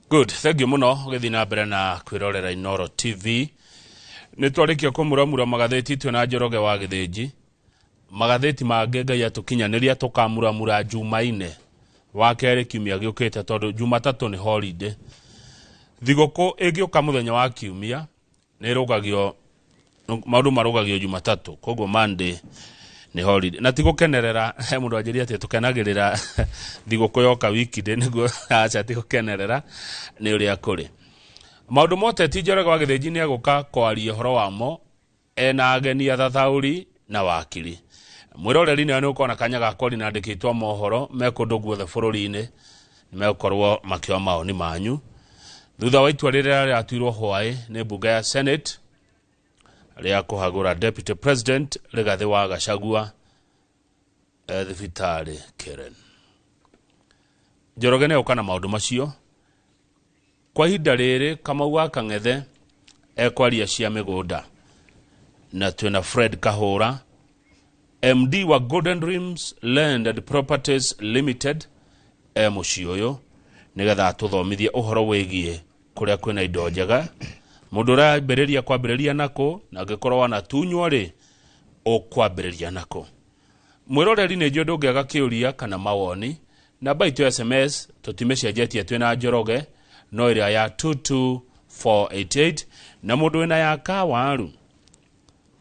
Good, thank you muno ũgĩthiĩ na mbere na kwĩrorera Inooro TV. Nĩ twarĩkia kũmuramura magathĩti twĩ na Njoroge wa Gĩthĩnji. Magathĩti mangĩ Ngai atũkinyanĩria tũkamuramura Jumaine wa kerĩ kiumia gĩũkĩte tondũ Jumatatũ nĩ holiday. Thigũkũ ĩngĩũka mũthenya wa kiumia nĩ ĩrũgagio, maũndũ marũgagio Jumatatũ, koguo Monday nĩ holiday. Na ti gũkenerera, he mũndũ anjĩria atĩ tũkenagĩrĩra thigũkũ yoka weekday nĩguo, aca ti gũkenerera nĩ ũrĩa kũrĩ. Maũndũ ma ũteti Njoroge wa Gĩthĩnji nĩ egũka kwaria ũhoro wamo ena ageni athathaũri na wakiri. Mwĩroreri nawe nĩ ũkorwo na kanya ga kwaria na andĩki aitũ a mohoro me kũndũ guothe bũrũri-inĩ, nĩ megũkorwo makĩoya mawoni manyu thutha wa itua rĩrĩa rĩratuirwo hwaĩ nĩ mbunge ya Senate rĩa kũhagũra Deputy President Rigathĩ wa Gachagua thibitarĩ Karen. Njoroge nĩ egũka na maũndũ macio. Kwa ihinda rĩrĩ Kamau wa Kang'ethe ekwaria cia mĩgũnda na twĩna Fred Kahũra, MD wa Golden Dreams Land and Properties Limited e mũciĩ ũyũ nĩgetha atũthomithie ũhoro wĩgiĩ kũrĩa kwĩna indo njega, mũndũ ũrambĩrĩria kwambĩrĩria nakũ, na angĩkorwo wanatunywo rĩ ũkwambĩrĩria nakũ. Mwĩroreri nĩ njũĩ ndũngĩaga kĩũria kana mawoni. Namba itũ ya SMS tũtimĩcenjetie twĩ na Njoroge no ĩrĩa ya 22488, na mũndũ wĩna ya kawaru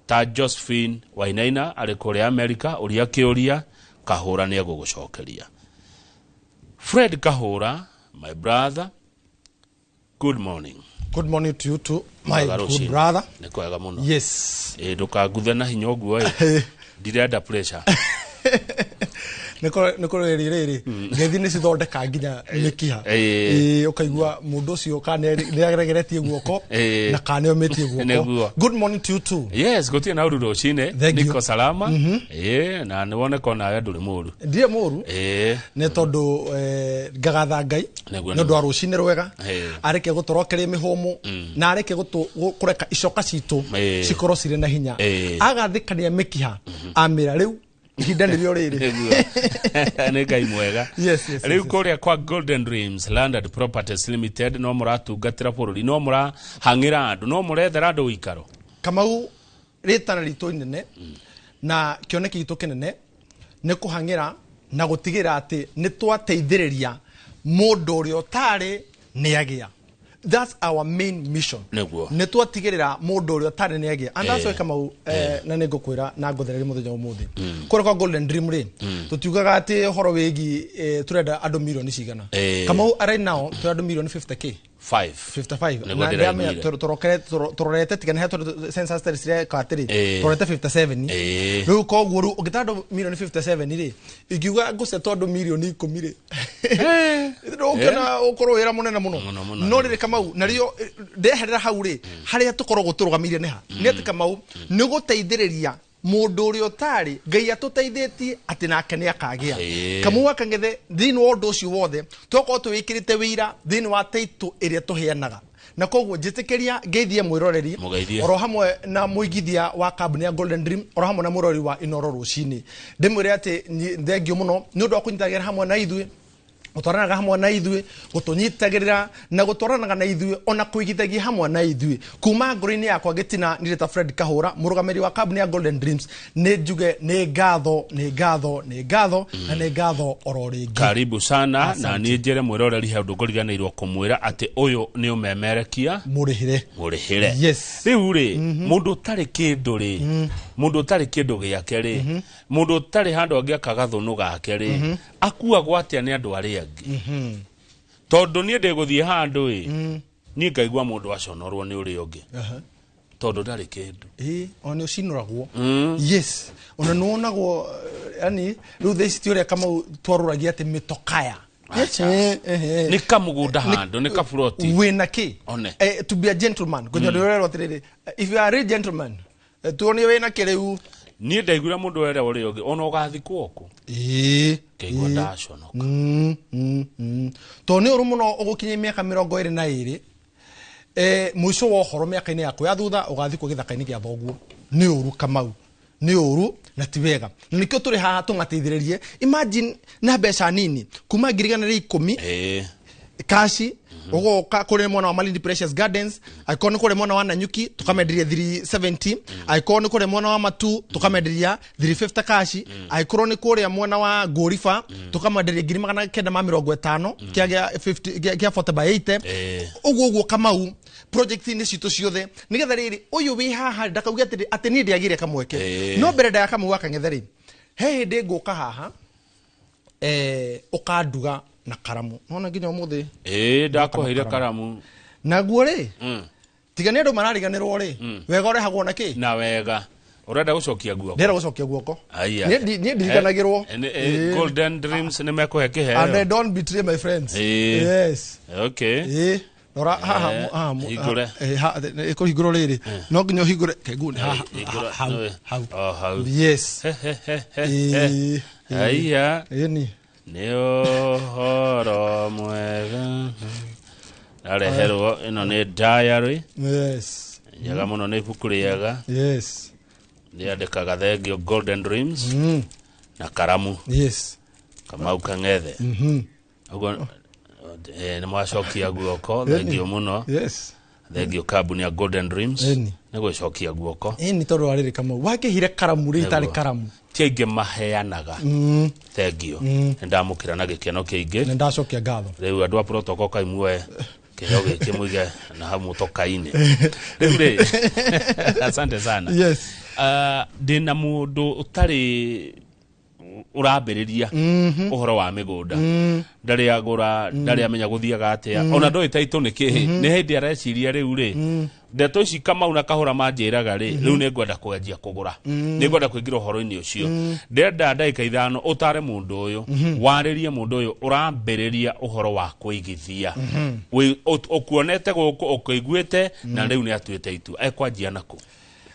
ta Josephine Wainaina arĩ kũrĩa Amerika, ũria kĩũria Kahũra nĩ egũgũcokeria. Fred Kahũra, my brother, good morning. Good morning to you too, my Mwega good rũcinĩ. brother. Nĩ kwega mũno. Yes. Ĩ ndũkanguthe na hinya ũguo ĩ. Ndirenda pressure. Nĩ kũrĩ rĩrĩ ngethi nĩ cithondeka nginya mĩkiha. Ĩ, ũkaigua mũndũ ũcio kana nĩ aregeretie guoko na kana nĩ omĩtie guoko. Nĩguo. Good morning to you too. Yes, gũtirĩ na ũru rũcinĩ. Thank you. Niko salama. Ĩ, na nĩ woneka onawe ndũrĩ mũru. Ndirĩ mũru. Nĩ tondũ ngagatha Ngai nĩ ũndũ wa rũcinĩ rwega, arĩke gũtũrokeria mĩhũmũ na arĩke kũreka icoka citũ cikorwo cirĩ na hinya. Agathĩkania mĩkiha amĩra rĩu ihinda nĩrĩo rĩrĩ. Nĩguo. Nĩ Ngai mwega. Yes. Rĩu kũrĩa kwa Golden Dreams Land and Properties Limited no mũratungatĩra bũrũri, no mũrahang'ĩra andũ, no mũrethera andũ ũikaro. Kamau, rĩtana ritũ inene na kĩoneki gitũ kĩnene nĩ kũhang'ĩra na gũtigĩrĩra atĩ nĩ twateithĩrĩria mũndũ ũrĩa ũtarĩ nĩ agĩa. That's our main mission. Nĩguo. Nĩ twatigĩrĩra mũndũ ũrĩa ũtarĩ nĩ agĩa. And that's why Kamau, na nĩ ngũkwĩra na ngũthereria mũthenya ũmũthĩ. Kũrĩa kwa Golden Dream rĩ, tũtiugaga atĩ ũhoro wĩgiĩ tũrenda andũ milioni cigana. Kamau, right now tũrĩ andũ milioni 50K. 5. 55. Nĩguo Na ndĩramenya ndĩraiguire. Tũrorete tiga nĩ he tondũ census tari cireka atĩrĩ, tũrorete 57. Rĩu koguo rĩu ũngĩta andũ milioni 57 rĩ, ingiuga ngũcetwo andũ milioni 10 rĩ, ũkĩona ũkorwo wĩra mũnene mũno. Mũno, mũno. No rĩrĩ Kamau, narĩo ndeherera hau rĩ, harĩa tũkoragwo tũrũgamĩire nĩ ha? Nĩ atĩ Kamau, nĩ gũteithĩrĩria mũndũ ũrĩa ũtarĩ, Ngai atũteithĩtie atĩ nake nĩ akagĩa. Kamau wa Kang'ethe, thĩinĩ wa ũndũ ũcio wothe twakorwo tũwĩkĩrĩte wĩira thĩinĩ wa title ĩrĩa tũheanaga, na koguo njĩtĩkĩria ngeithie mwĩroreri Mũgeithie. oro hamwe na mũigithia wa kambuni ya Golden Dream, oro hamwe na mwĩroreri wa Inooro rũcinĩ, ndĩmwĩre atĩ thengio mũno nĩ ũndũ wa kũnyitanagĩra hamwe na ithuĩ, gũtwaranaga hamwe na ithuĩ, gũtũnyitagĩrĩra na gũtwaranaga na ithuĩ, ona kũigithagia hamwe na ithuĩ. Kuma ngoro-inĩ yakwa gĩtina, nĩ ta Fred Kahũra, mũrũgamĩrĩri wa kambuni ya Golden Dreams, nĩ njuge nĩ ngatho, nĩ ngatho, nĩ ngatho na nĩ ngatho oro rĩngĩ. Karibu sana. Na Asante. niĩ njĩre mwĩroreri he ũndũ ngũriganĩirwo kũmwĩra atĩ ũyũ nĩ ũmemerekia mũrĩhĩre. Mũrĩhĩre. Yes. Rĩu rĩ, mũndũ ũtarĩ kĩndũ rĩ, mũndũ ũtarĩ kĩndũ gĩake rĩ, mũndũ ũtarĩ handũ angĩaka gathũnũ gake rĩ, akuagwo atĩa nĩ andũ arĩa angĩ? Tondũ niĩ ndĩgũthiĩ handũ ĩ, niĩ ngaigua mũndũ aconorwo nĩ ũrĩa ũngĩ tondũ ndarĩ kĩndũ. Ĩĩ, ona nĩ ũcinũragwo. Yes, ona nĩ wonagwo, yani rĩu thaa ici ti ũrĩa Kamau twarũragia atĩ mĩtokaya. Aca. Nĩ kamũgũnda handũ, nĩ kaburoti. Wĩna kĩ? One. To be a gentleman, kwenye ndũrerwo atĩrĩrĩ, if you are a real gentleman, tuonie wĩna kĩ rĩu. Niĩ ndaiguire mũndũ wera ũrĩa ũngĩ ona ũgathikwo kũ ngaigua ndaconoka. Tondũ nĩ ũru mũno ũgũkinyia mĩaka 22, mũico wa ũhoro mĩaka-inĩ yaku ya thutha ũgathikwo gĩthaka-inĩ gĩa thoguo. Nĩ ũru Kamau, nĩ ũru na ti wega, na nĩkĩo tũrĩ haha tũngateithĩrĩrie. Imagine na mbeca nini kuma 110,000 kaci. Ũgoka kũrĩ mwena wa Malindi Precious Gardens, angĩkorwo nĩ kũrĩ mwena wa Nanyuki tũkamenderia 370, angĩkorwo nĩ kũrĩ mwena wa Matu tũkamenderia 350 cash, angĩkorwo nĩ kũrĩa mwena wa Ngũriba tũkamenderia 950,000 kĩa 50 kĩa 40 by 80. Ũguo ũguo Kamau, project-inĩ citũ ciothe, nĩgetha rĩrĩ ũyũ wĩ haha ndakauge atĩrĩ atĩ niĩ ndiagire kamweke. No mbere ndaya Kamau wa Kang'ethe rĩ, he hĩndĩ ngũka haha, ũkanduga na karamu, nona nginya ũmũthĩ. Ĩĩ, ndakũheire karamu. Naguo rĩ, tiga nĩ andũ marariganĩrwo rĩ, wega ũrehagwo na kĩ? Na wega ũrenda gũcokia guoko. Ndĩrenda gũcokia guoko. Aya. Niĩ ndirikanagĩrwo. Golden Dreams nĩ mekũhe And kĩheo. I don't betray my friends. Yes. Okay. Ĩĩ, rora haha, haha Hingũre. Ĩkũhingũrwo rĩrĩ, no nginya ũhingũre kengune haha. Hingũra. Hau. Hau. O hau. Yes. He, he, he, he, he. Aya. Ĩni. Nĩ ũhoro mwega areherwo, ĩno nĩ diary. Njega mũno, nĩ ibuku rĩega. Rĩandĩkaga thengio Golden Dreams na karamu. Kamau Kang'ethe, ũguo nĩ mwacokia guoko, thengio mũno. Thengio kambuni ya Golden Dreams nĩ gũcokia guoko. Ĩni, tondũ wa rĩrĩ, Kamau, wakĩhire karamu rĩ itarĩ karamu. Ti aingĩ maheanaga. Thengio, nĩ ndamũkĩra na gĩkeno kĩingĩ. Nĩ ndacokia ngatho. Rĩu andũ a protocol kaimuoe kĩheo gĩkĩ mũige na hau mũtoka-inĩ rĩu rĩ. Asante sana. Ndĩna mũndũ ũtarĩ ũrambĩrĩria ũhoro wa mĩgũnda, ndarĩ agũra, ndarĩ amenya gũthiaga atĩa, ona ndoĩ taitũ nĩ kĩĩ. Nĩ hĩndĩ areciria rĩu rĩ, ndeto ici Kamau na Kahũra manjĩraga rĩ, rĩu nĩ ngwenda kwanjia kũgũra, nĩ ngwenda kũingĩra ũhoro-inĩ ũcio. Ndĩrenda ndagĩka 5 ũtare mũndũ ũyũ, warĩrie mũndũ ũyũ ũrambĩrĩria ũhoro wa kũigithia. Ũkuonete gũkũ, ũkũiguĩte, na rĩu nĩ atuĩte itua ekwanjia nakũ.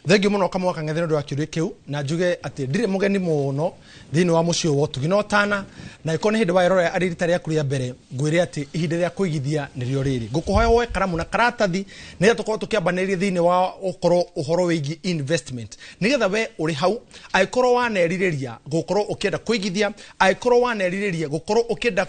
Thengio mũno Kamau Kang'ethe nĩ ũndũ wa kĩũria kĩu, na njuge atĩ ndirĩ mũgeni mũno thĩinĩ wa mũciĩ wa ũtugi na ũtana, na ĩkorwo nĩ hĩndĩ waĩrora arĩ rita rĩaku rĩa mbere, ngwĩre atĩ ihinda rĩa kũigithia nĩrĩo rĩrĩ. Ngũkũhoya woe karamu na karatathi nĩgetha tũkorwo tũkĩambanĩria thĩinĩ wa ũkorwo ũhoro wĩgiĩ investment, nĩgetha we ũrĩ hau, angĩkorwo wanerirĩria gũkorwo ũkĩenda kũigithia, angĩkorwo wanerirĩria gũkorwo ũkĩenda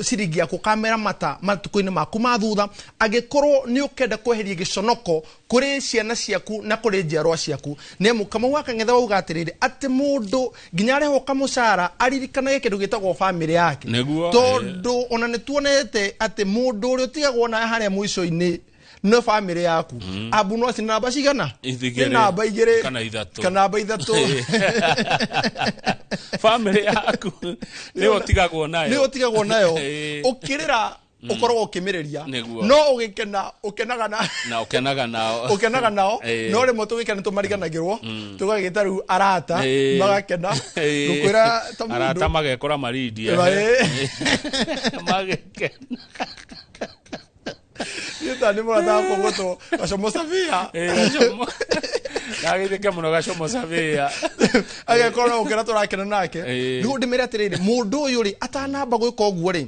ciringi yaku kamera mata matukũ-inĩ maku ma thutha, angĩkorwo nĩ ũkenda kweheria gĩconoko kũrĩ ciana ciaku na kũrĩ njiarwa ciaku, nĩ Kamau wa Kang'ethe wauga atĩrĩrĩ, atĩ mũndũ nginya arehwo kamũcara aririkanage kĩndũ gĩtagwo bamĩrĩ yake. Tondũ ona nĩ tuonete atĩ mũndũ ũrĩa ũtigagwo nawe harĩa mũico-inĩ nĩ bamĩrĩ yaku. Ambu no ci namba cigana? Igĩrĩ. Nĩ namba 2. Kana 3. Kana namba 3. Bamĩrĩ yaku nĩyo ũtigagwo nayo. Nĩyo ũtigagwo nayo. Ũkĩrĩra ũkoragwo ũkĩmĩrĩria. No ũgĩkena ũkenaga na Na ũkenaga nao. Ũkenaga nao. No rĩmwe tũgĩkena tũmariganagĩrwo, tũgagĩta rĩu arata magakena. Ngũkwĩra ta mũndũ Arata magekora marindia. Magekena. Niĩ ta nĩ mũrata wakwa gwĩtwo Gacomo Savia. Gacomo. Ndagĩthĩke mũno Gacomo Savia. Agekora no gũkena tũrakena nake. Nĩguo ndĩmĩre atĩrĩrĩ, mũndũ ũyũ rĩ, atanamba gwĩka ũguo rĩ,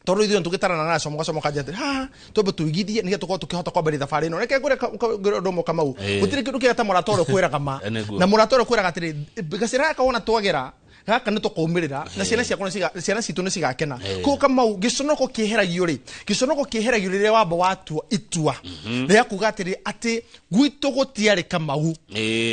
tondũ ithuĩ tũgĩtarana na Gacomo, Gacomo kanja atĩrĩ haha twambe tũigithie nĩgetha tũkorwo tũkĩhota kwambĩrĩria thabarĩ ĩno. Reke ngwĩre ngwĩre ũndũ ũmwe, Kamau. Gũtirĩ kĩndũ kĩega ta mũrata ũrĩa ũkwĩraga ma. Nĩguo. Na mũrata ũrĩa ũkwĩraga atĩrĩ, gacĩra gaka wona twagera gaka nĩ tũkaumĩrĩra na ciana ciakwa ciana citũ nĩ cigakena. Koguo Kamau, gĩconoko kĩeheragio rĩ, gĩconoko kĩeheragio rĩrĩa wamba watua itua rĩa kuga atĩrĩ, atĩ gwitũ gũtiarĩ, Kamau,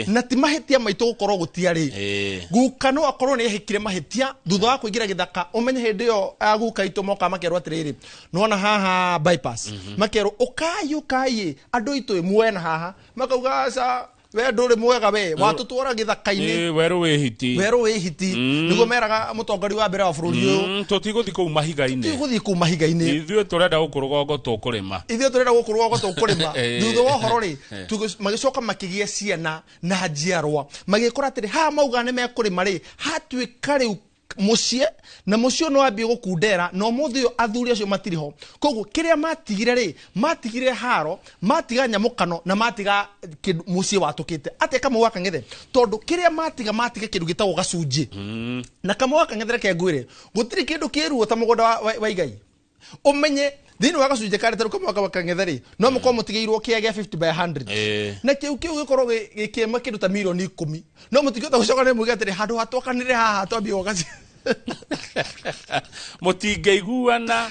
na ti mahĩtia maitũ gũkorwo gũtiarĩ. Guka no akorwo nĩ ehĩkire mahĩtia thutha wa kũingĩra gĩthaka. Ũmenye hĩndĩ ĩyo aguka itũ moka makerwo atĩrĩrĩ, nĩwona haha bypass, makerwo ũkai ũkai andũ aitũ muoe na haha, makauga aca, we ndũrĩ mwega, we watũtwara gĩthaka-inĩ. Ĩĩ, werũ wĩ hiti. Werũ wĩ hiti, nĩguo meraga mũtongoria wa mbere wa bũrũri ũyũ. Tũtigũthiĩ kũu mahiga-inĩ. Gũthiĩ kũu mahiga-inĩ. Ithuĩ tũrenda gũkũ rũgongo tũkũrĩma. Ithuĩ tũrenda gũkũ rũgongo tũkũrĩma. Thutha wa ũhoro rĩ, magĩcoka makĩgĩa ciana na njiarwa, magĩkora atĩrĩ, haha mauga nĩ mekũrĩma rĩ, hatuĩka rĩu mũciĩ, na mũciĩ ũyũ nĩ wambie gũkundera, na ũmũthĩ ũyũ athuri acio matirĩ ho. Koguo kĩrĩa matigire rĩ, matigire haro, matiga nyamũkano, na matiga kĩndũ mũciĩ watũkĩte atĩa, Kamau wa Kang'ethe? Tondũ kĩrĩa matiga, matiga kĩndũ gĩtagwo gacunjĩ. Na Kamau wa Kang'ethe, reke ngwĩre, gũtirĩ kĩndũ kĩruo ta mũgũnda wa igai. Ũmenye thĩinĩ wa gacunjĩ karĩa tarĩu, Kamau wa Kang'ethe rĩ, no mũkorwo mũtigĩirwo kĩa gĩa 50 by 100, na kĩu gĩkorwo gĩkĩma kĩndũ ta mirioni 10, no mũtingĩhota gũcoka nĩ muge atĩrĩ, handũ hatwakanĩre haha twambie gwaka. Mũtingĩiguana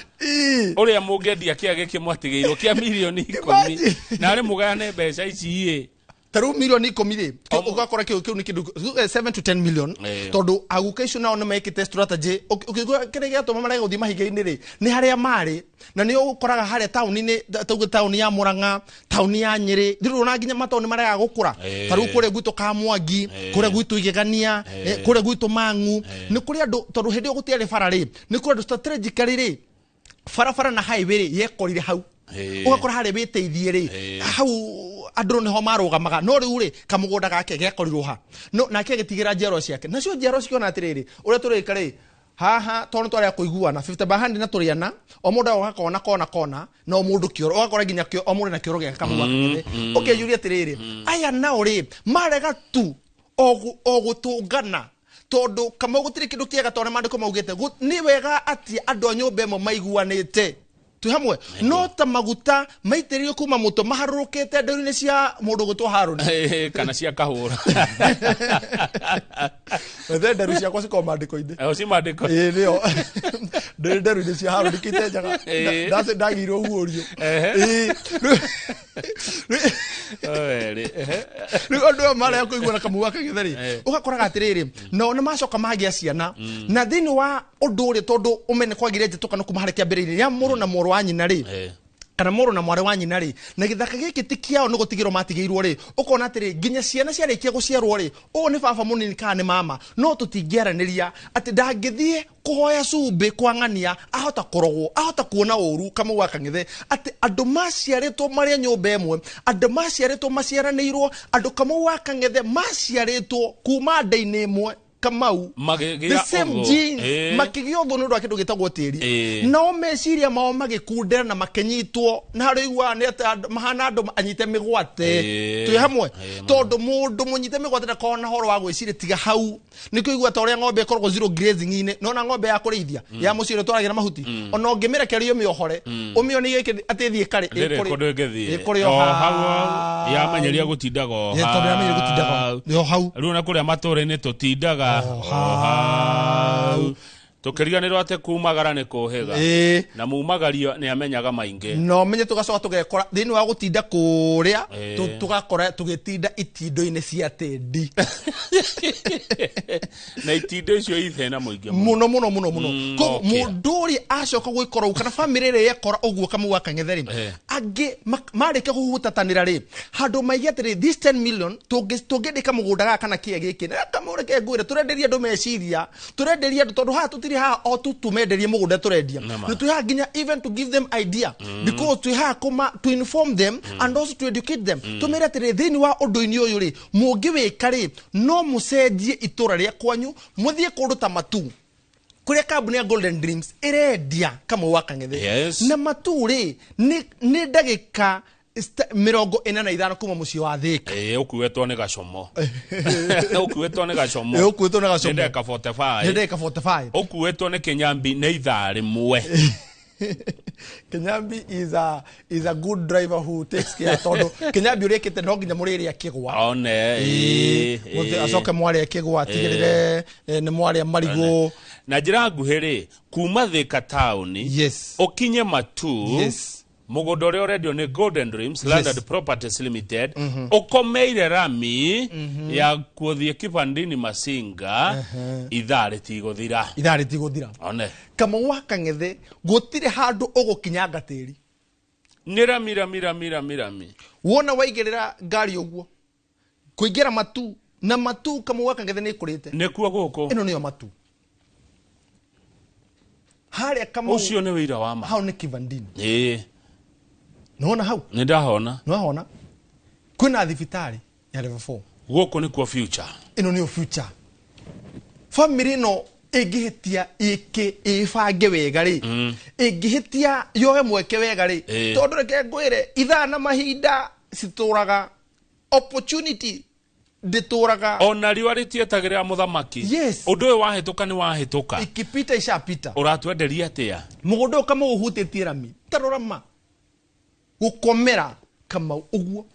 ũrĩa mũngĩendia kĩa gĩkĩ mwatigĩirwo kĩa mirioni 10 Imagine. na arĩ mũgayane mbeca ici ĩ. Ta rĩu mirioni 10 rĩ, ũgakora kĩu nĩ kĩndũ 7 to 10 million, tondũ aguka icio nao nĩ mekĩte strategy. Ũkĩigua kĩrĩa gĩatũma marege gũthiĩ mahiga-inĩ rĩ, nĩ harĩa marĩ na nĩo ũkoraga harĩa taũni-inĩ, tauge taũni ya Murang'a, taũni ya Nyĩrĩ, rĩu ona nginya mataũni maregaga gũkũra. Ta rĩu kũrĩa gwitũ Kamwangi, kũrĩa gwitũ Igegania, kũrĩa gwitũ Mang'u, nĩ kũrĩ andũ, tondũ hĩndĩ ĩyo gũtiarĩ bara rĩ, nĩ kũrĩ andũ strategically rĩ, barabara na highway rĩ yekorire hau. Ũgakora harĩa wĩteithie rĩ, hau andũ nĩho marũgamaga, no rĩu rĩ, kamũgũnda gake gekorirwo ha no nake agĩtigĩra njiarwa ciake, nacio njiarwa cikiona atĩrĩrĩ, ũrĩa tũrĩka rĩ haha, tondũ twarĩa kũiguana 50 by 100 na tũrĩana, o mũndũ agoka kona kona kona, na o mũndũ kĩoro, ũgakora nginya o mũndũ na kĩoro gĩake kamũgwa kang'ethe. Ũkeyũria atĩrĩrĩ, aya nao rĩ marega tu o gũtũngana, tondũ kamau gũtirĩ kĩndũ kĩega tondũ maandĩko maugĩte nĩ wega atĩ andũ a nyũmba ĩmwe maiguanĩte twĩ hamwe, no ta maguta maitĩrĩirio kuma mũtwe maharũrũkĩte ndũru-inĩ cia mũndũ gwĩtwo Harũni. Kana cia kahũra. Ethe nderu ciakwa cikoragwo maandĩko-inĩ. O ci maandĩko. Ĩĩ, nĩyo ndĩ nderu-inĩ cia Harũni kĩitenjaga. Ndagĩirwo guũrio. Ĩĩ. Werĩ, ehe. Rĩu andũ aya marega kũiguana kamau gaka gĩthe rĩ, ũgakoraga atĩrĩrĩ, nao nĩ macoka magĩa ciana na thĩinĩ wa ũndũ ũrĩa, tondũ ũmene kwagire njĩtũkano kuma harĩ kĩambĩrĩria ya mũrũ na mwarĩ wa nyina rĩ, kana mũrũ na mwarĩ wa nyina rĩ, na gĩthaka gĩkĩ ti kĩao, nĩ gũtigĩrwo matigĩirwo rĩ, ũkona atĩrĩ, nginya ciana ciarĩkia gũciarwo rĩ, ũũ nĩ baba mũnini kana nĩ mama, no tũtingĩaranĩria atĩ ndangĩthiĩ kũhoya cumbĩ kwa ng'ania, ahota kũrogwo, ahota kuona ũru kamau wa kang'ethe, atĩ andũ maciarĩtwo marĩ a nyũmba ĩmwe, andũ maciarĩtwo maciaranĩirwo, andũ kamau wa kang'ethe maciarĩtwo kuma nda-inĩ ĩmwe, Kamau, Magĩgĩa the same ũthũ. genes, makĩgĩa ũthũ nĩ ũndũ wa kĩndũ gĩtagwo tĩri. Nao meciria mao magĩkundera na makĩnyitwo na harĩa ũiguaga nĩ atĩ mahana andũ anyite mĩgwate. Twĩ hamwe? Tondũ mũndũ mũnyite mĩgwate ndakoragwo na ũhoro wa gwĩciria tiga hau. Nĩkĩo ũiguaga ta ũrĩa ng'ombe ĩkoragwo zero grazing-inĩ, nona ng'ombe ya kũrĩithia ya mũciĩ ĩrĩa ũtwaragĩra mahuti, ona ũngĩmĩrekereria ũmĩohore, ũmĩonie gĩkĩ atĩ ĩthiĩ karĩ, Ndĩrĩ kũndũ ĩngĩthiĩ. ĩkũrĩ o O hau hau. Yamenyeria gũtindaga o Tondũ yamenyeria gũtindaga hau. o hau. Rĩu ona kũrĩa matũũra-inĩ tũtindaga o hau tũkĩriganĩrwo atĩ kumagara nĩ kũhĩga, na mumagario nĩ amenyaga maingĩ. No menye tũgacoka tũgekora thĩinĩ wa gũtinda kũrĩa, tũgakora tũgĩtinda itindo-inĩ cia tĩndi. Na itindo icio ithena mũingĩ mũno. Mũno mũno mũno mũno. Koguo mũndũ ũrĩa acoka gwĩkora ũguo, kana bamĩrĩ ĩrĩa yekora ũguo, kamau wa kang'ethe rĩ, angĩ marĩkia kũhutatanĩra rĩ, handũ maige atĩrĩ, this 10 million tũngĩndĩka mũgũnda gaka kana kĩĩ gĩkĩ, na kamau reke ngwĩre, tũrenderia andũ meciria, tũrenderia andũ, tondũ haha tũtirĩ haha o tu tũmenderie mũgũnda tũrendia. Nĩma. Nĩ twĩ haha nginya even to give them idea, because twĩ haha kũma to inform them and also to educate them, tũmere atĩrĩ, thĩinĩ wa ũndũ-inĩ ũyũ rĩ, mũngĩwĩka rĩ, no mũcenjie itũra rĩa kwanyu, mũthiĩ kũndũ ta Matu, kũrĩa kambuni ya Golden Dreams ĩrendia, kamau wa kang'ethe. Na Matu rĩ, nĩ ndagĩka 45 kuma mũciĩ wa Thĩka. Ĩĩ, ũkuĩtwo nĩ gacomo, ũkuĩtwo nĩ gacomo. Ĩĩ, ũkuĩtwo nĩ gacomo. Nĩ ndagĩka 45. Nĩ ndagĩka 45. Ũkuĩtwo nĩ Kĩnyambi nĩ ithaa rĩmwe. Kinyambi is a good driver who takes care, tondũ Kinyambi ũrĩa ĩkĩte, no nginya mũrĩrĩa kĩgwa. One. Mũthĩ acoke mwarĩa kĩgwa, atigĩrĩre nĩ mwarĩa marigũ. Na njĩra nguhĩ rĩ, kuma Thĩka taũni ũkinye Matu, mũgũnda ũrĩa ũrendio nĩ Golden Dreams Land and Properties Limited ũkomeire rami ya kũthiĩ Kibandini Masinga, ithaa rĩtigũthira. Ithaa rĩtigũthira. One. Kamau wa kang'ethe, gũtirĩ handũ ũgũkinyanga tĩri. Nĩ rami, rami, rami, rami, rami. Wona waigĩrĩra ngari ũguo kũingĩra Matu, na Matu, kamau wa kang'ethe, nĩ ĩkũrĩte. Nĩkuo gũkũ. Ĩno nĩyo Matu harĩa, Kamau. Ũcio nĩ wĩira wa ma. Hau nĩ Kivandini. Nĩwona hau? Nĩ ndahona. Nĩwahona kwĩna thibitarĩ ya level 4. Gũkũ nĩkuo future. Ĩno nĩyo future. Family ĩno ĩngĩhĩtia ĩke ĩbange wega rĩ, ĩngĩhĩtia yoe mweke wega rĩ, tondũ reke ngwĩre, ithaa na mahinda citũraga, opportunity ndĩtũraga. Ona riũa rĩtietagĩrĩra mũthamaki. Ũndũ ũyũ wahĩtũka nĩ wahĩtũka. Ikipita ishapita. Ũratwenderia atĩa? Mũgũnda ũyũ, Kamau, ũhutĩtie rami, tarora ma gũkomera, Kamau, ũguo.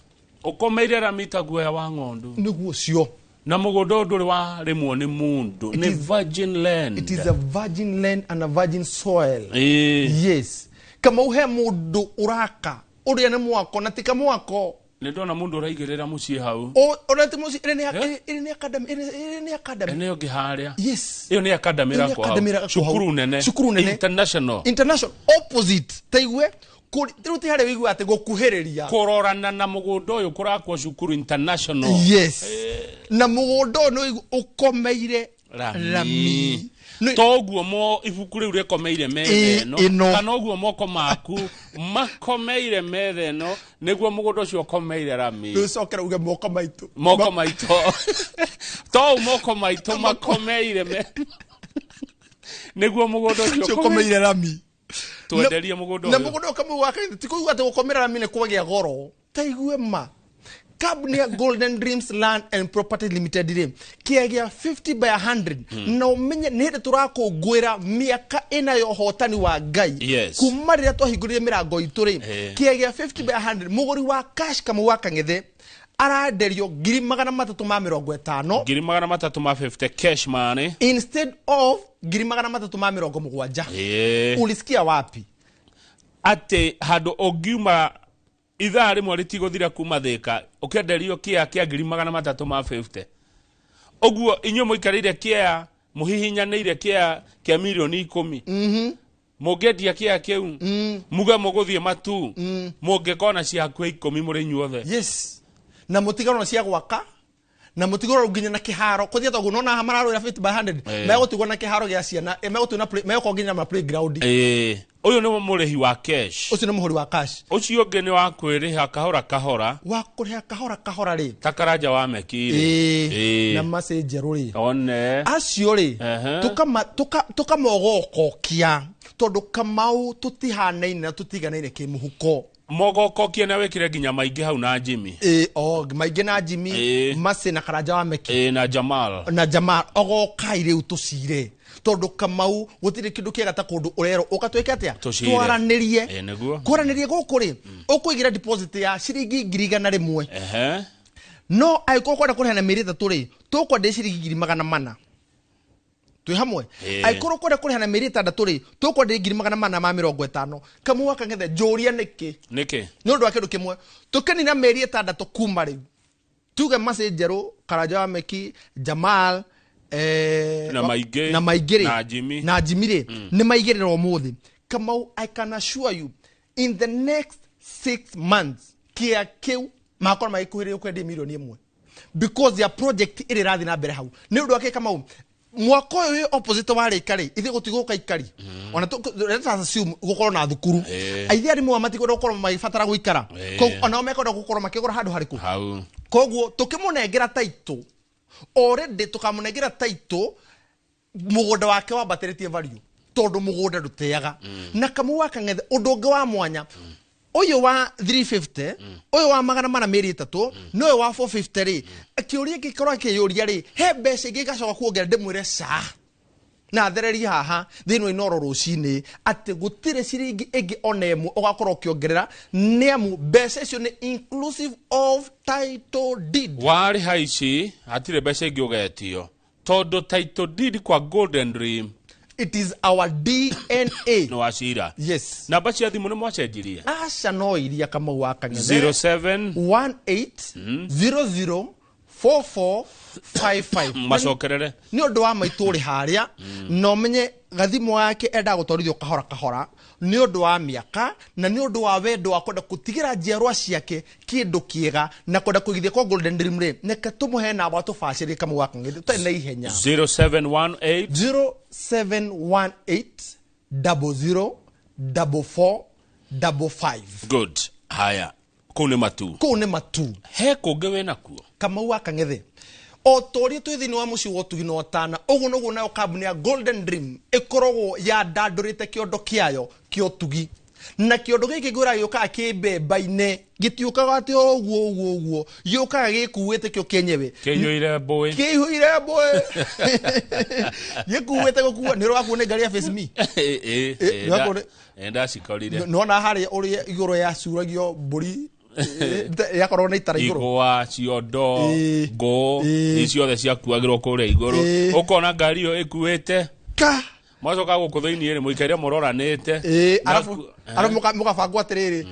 Ũkomeire rami ta guoya wa ng'ondu. Nĩguo ũcio. Na mũgũnda ũyũ ndũrĩ warĩmwo nĩ mũndũ, nĩ virgin land. It is a virgin land and a virgin soil. Ĩĩ. Yes, Kamau, he mũndũ ũraka ũrĩa nĩ mwako na ti kamwako. Nĩ ndona mũndũ ũraigĩrĩra mũciĩ hau. Ũrĩa ti mũciĩ, ĩrĩ nĩ Eh? ĩrĩ nĩ academy, ĩrĩ nĩ academy. Ĩno ĩngĩ harĩa. Yes. Ĩyo nĩ academy Ĩyo nĩ ĩrakwo hau. academy ĩrakwo hau. Cukuru nene. Cukuru nene. International. International, opposite, taigue rĩu ti harĩa wĩigua atĩ gũkuhĩrĩria. Kũrorana na mũgũnda ũyũ kũrakwo cukuru international. Yes, na mũgũnda ũyũ nĩ ũigua ũkomeire Rami. Rami. Toguo mo ibuku rĩu rĩkomeire metha Ĩ, ĩno ĩno. kana ũguo moko maku makomeire metha ĩno, nĩguo mũgũnda ũcio ũkomeire rami. Rĩu cokera uge moko maitũ. Moko maitũ, tou moko maitũ makomeire me nĩguo mũgũnda ũcio ũcio ũkomeire rami. Twenderie mũgũnda Na ũyũ. mũgũnda ũyũ, Kamau wa Kang'ethe, ti kũigua atĩ gũkomera rami nĩ kwagĩa goro. Taigue ma kambuni ya Golden Dreams Land and Property Limited rĩ, kĩagĩa 50 by 100, na ũmenye nĩ hĩndĩ tũrakũngũĩra mĩaka 4 ya ũhotani wa Ngai kuma rĩrĩa twahingũrire mĩrango itũ rĩ. Kĩagĩa 50 by 100, mũgũri wa cash, Kamau wa Kang'ethe, arenderio 350,000. 350,000 cash money. Instead of 370,000. Ulisikia wapi? Atĩ handũ ũngiuma ithaa rĩmwe rĩtigũthira kuma Thĩka ũkĩenderio kĩa kĩa 350,000, ũguo inyuĩ mũikarĩire kĩa mũhihinyanĩire kĩa kĩa mirioni 10, mũngĩendia kĩa kĩu muge mũgũthiĩ matu, mũngĩkona cia hakuhĩ 10 mũrĩ inyuothe. Yes, na mũtigarwo cia gwaka na mũtigũrwo nginya na kĩharo kũthiĩ toguo nona haha mararũĩra 50 by 100. Megũtigwo na kĩharo gĩa ciana, megũtigwo na megũkorwo nginya na playground. Ĩĩ. Ũyũ nĩ mũrĩhi wa cash. Ũcio nĩ mũhũri wa cash. Ũcio ũngĩ nĩ wa kwĩrĩha kahora kahora. Wa kũrĩha kahora kahora rĩ. Ta Karanja wa Meki rĩ. Na macĩ njerũ rĩ. One. Acio rĩ, tũkamogokokia tondũ, Kamau, tũtihanaine na tũtiganaine kĩmũhuko. Mogokokie na wĩkĩre nginya maingĩ hau na Jimmy. Ĩĩ, o maingĩ na Jimmy. Macĩ na Karanja wa Meki. Ĩĩ, na Jamal. Na Jamal, ogokai rĩu tũcire tondũ, Kamau, gũtirĩ kĩndũ kĩega ta kũndũ ũrerwo ũka twĩke atĩa. Tũcire. Twaranĩrie. Ĩĩ, nĩguo. Kwaranĩrie gũkũ rĩ, ũkũigĩra deposit ya ciringi 100,000. No angĩkorwo kwenda kũrĩha na mĩeri 3 rĩ, tũkwenderia ciringi 400,000. Twĩ hamwe? Ĩĩ. Angĩkorwo kwenda kũrĩha na mĩeri 6 rĩ, tũkwenderia 450,000. Kamau wa Kang'ethe, njũria nĩkĩ. Nĩkĩ? Nĩ ũndũ wa kĩndũ kĩmwe, tũkĩnina mĩeri 6 kuma rĩu, tuge macĩ njerũ, Karanja wa Meki, Jamal, Na maingĩ. Na maingĩ rĩ. Na Jimmy. Na Jimmy rĩ, nĩ maigĩrĩra ũmũthĩ. Kamau, I can assure you in the next 6 months kĩa kĩu magakorwo magĩkuhĩrĩria kwendia mirioni 1, because their project ĩrĩ ĩrathiĩ na mbere hau. Nĩ ũndũ wa kĩ, Kamau? Mwaka ũyũ wĩ opposite warĩka rĩ, ithuĩ gũtigũka ikari ona let us assume gũkorwo na thukuru. Aithe arimũ aya matikwenda gũkorwo magĩbatara gũikara. Koguo onao mekwenda gũkorwo makĩgũra handũ harĩkũ? Hau. Koguo tũkĩmũnengera title, already tũkamũnengera title, mũgũnda wake wambatĩrĩtie value tondũ mũgũnda ndũteaga. Na Kamau wa Kang'ethe, ũndũ ũngĩ wa mwanya, ũyũ wa 350, ũyũ wa 400 mĩeri 3, na ũyũ wa 450 rĩ, kĩũria gĩkorwo akĩyũria rĩ, he mbeca ingĩ igacoka kuongerera? Ndĩmwĩre ca na thererie haha thĩinĩ wa Inoro rũcinĩ atĩ gũtirĩ ciringi ĩngĩ ona ĩmwe ũgakorwo ũkĩongerera, nĩ amu mbeca icio nĩ inclusive of title deed. Warĩha ici hatirĩ mbeca ingĩ ũgetio tondũ title deed kwa Golden Dream It is our DNA. Nĩ wacira. Yes. Namba cia thimũ nĩ mwacenjirie? Aca, no iria, Kamau wa Kang'ethe. 07 18 00 44 55. Macokerere. Nĩ ũndũ wa maitũ ũrĩ harĩa na ũmenye gathimũ yake endaga gũtwarithio kahora kahora nĩ ũndũ wa mĩaka na nĩ ũndũ wa wendo wa kwenda gũtigĩra njiarwa ciake kĩndũ kĩega na kwenda kũigithia kwa Golden Dream rĩ, reke tũmũhe namba tũbacĩrĩrie, Kamau wa Kang'ethe, tũtarĩ na ihenya. 0718 0718 00 44 55. Good. Haya, kũu nĩ matu. Kũu nĩ matu. He kũngĩ wĩ nakuo? Kamau wa Kang'ethe, o ta ũrĩa twĩ thĩinĩ wa mũciĩ wa ũtugi na ũtana, ũguo noguo nayo kambuni ya Golden Dream ĩkoragwo yandandũrĩte kĩondo kĩayo kĩa ũtugi, na kĩondo gĩkĩ ngwĩra gĩũkaga kĩmbemba-inĩ, gĩtiũkaga atĩ o ũguo ũguo ũguo, gĩũkaga gĩkuĩte kĩo kĩenyewe. Kĩiyũire mbũĩ. Kĩihũire mbũĩ, gĩkuĩte gũkua nĩ ũrakuo nĩ ngari ya Face Me. Ĩ, nĩwakuo ndacikorire. Nona harĩa ũrĩa igũrũ yacuragio mbũri. Yakorwo na itara igũrũ. Igwa, ciondo, ngũ, ciothe ciakuagĩrwo kũrĩa igũrũ. Ũkona ngari ĩyo ĩkuĩte Ka mwacoka gũkũ thĩinĩ rĩ, mũikaire mũroranĩte. Arabu arabu mũgabangwo atĩrĩrĩ,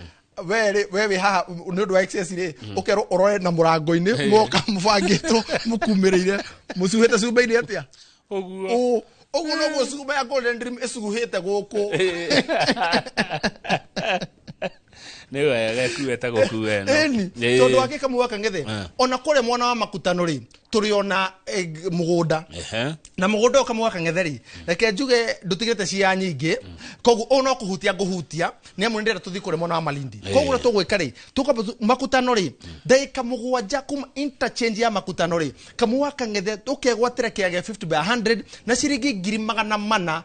we rĩ, we wĩ haha nĩ ũndũ wa excess rĩ, ũkerwo ũrore na mũrango-inĩ, moka mũbangĩtwo mũkumĩrĩire mũcuhĩte cumba-inĩ atĩa. Ũguo. Ũguo noguo cumba ya Golden Dream ĩcuhĩte gũkũ. Nĩ wega ĩkuĩte gũkua ĩno. Ĩni, tondũ wa Kamau wa Kang'ethe, ona kũrĩa mwena wa Makutano rĩ, tũrĩ ona mũgũnda. Na mũgũnda ũyũ, Kamau wa Kang'ethe rĩ, reke njuge ndũtigĩte cia nyingĩ, koguo ũũ no kũhutia ngũhutia, nĩ amu nĩ ndĩrenda tũthiĩ kũrĩa mwena wa Malindi. Koguo ũrĩa tũgwĩka rĩ, tũkwamba Makutano rĩ, ndagĩka 7 kuma interchange ya Makutano rĩ, Kamau wa Kang'ethe, ũkegwatĩra kĩaga gĩa 50 by 100 na ciringi 450,000